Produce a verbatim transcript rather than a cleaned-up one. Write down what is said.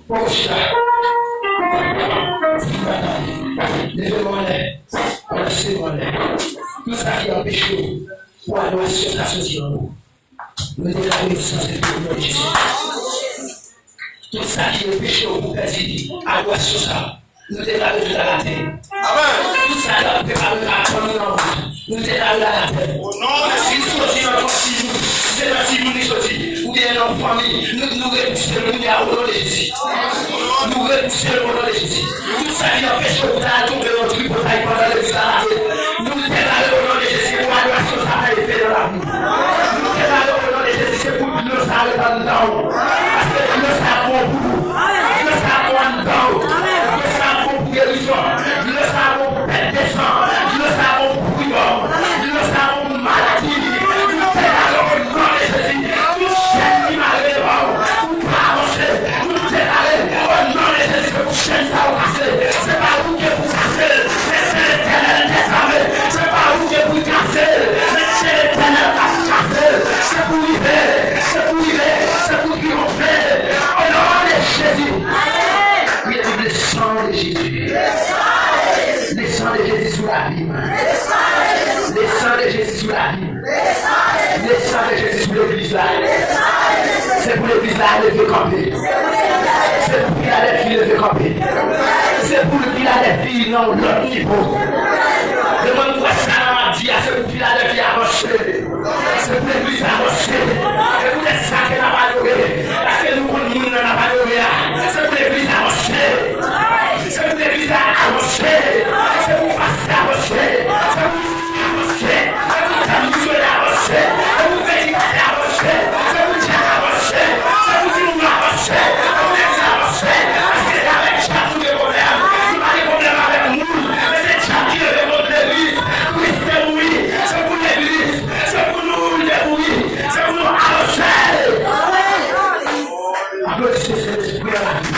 Poko chita. Leve men w anlè. Balanse men w anlè. Tout sa ki anpeche w pou adorasyon sa soti nan ou. Nou deklare yo sanze o non de Jezi. Tout sa ki anpeche w pou pèdi adorasyon sa, nou deklare tout alatè. Amèn. Tout sa k ap prepare pou atann nou nan wont, nou deklare l alatè. O non de Jezi. Si l soti nan twa timoun, si se nan timoun li soti, oubyen nan fanmi, nou, nou repouse l kounye a o non de Jezi. Nou repouse l o non de Jezi. Tout sa ki anpeche w pou ta al tonbe nan tripotay pandan legliz la lage, nou deklare o non de Jezi pou adorasyon sa fè efè nan lavi w. Nou deklare o non de Jezi se pou dlo sa ret anndan w. Paske dlo sa bon pou ou. Dlo sa bon anndan w. Dlo sa bon pou gerizon. Dlo sa bon pou pèt de san. Dlo sa bon pou priyòm. Dlo sa bon pou maladi. Nou deklare o non de Jezi. Tout chèn ki mare devan w, ou pa avanse. Nou deklare, o non de Jezi, se pou chèn sa yo kase. Se pa ou ki pou kase l, men se Letènèl dèzame. Se pa ou ki pou kase l, men se Letènèl k ap kase l. Se pou rive, se pou rive, se pou triyonfe. O non de Jezi. Priye pou le sang de Jésus. Le sang de Jésus sou lavi m. Le sang de Jésus sou lavi m. Le sang de Jezi sou legliz la. Se pou legliz la leve kanpe. Se pou Filadèlfi leve kanpe. Se pou Filadèlfi nan yon lòt nivo. Demen m kwè sa nan m ap di a, se pou Filadèlfi avanse. Se pou legliz la avanse. E poutèt sa ke n ap adore, paske nou konn moun nan n ap adore a. Se pou legliz la avanse. Se pou legliz la avanse. Se pou pastè avanse. Se pou misye avanse. Se pou tann misye avanse. Se pou predikatè avanse. Se pou dyak avanse. Se pou timoun yo avanse. Se pou legliz la avanse. Paske se avèk dyak nou gen pwoblèm. Nou pa gen pwoblèm avèk moun. Men se dyak ki leve kont legliz. Kris te mouri. Se pou legliz. Se pou nou li te mouri. Se pou nou avanse. Aplodisye Sentespri an la.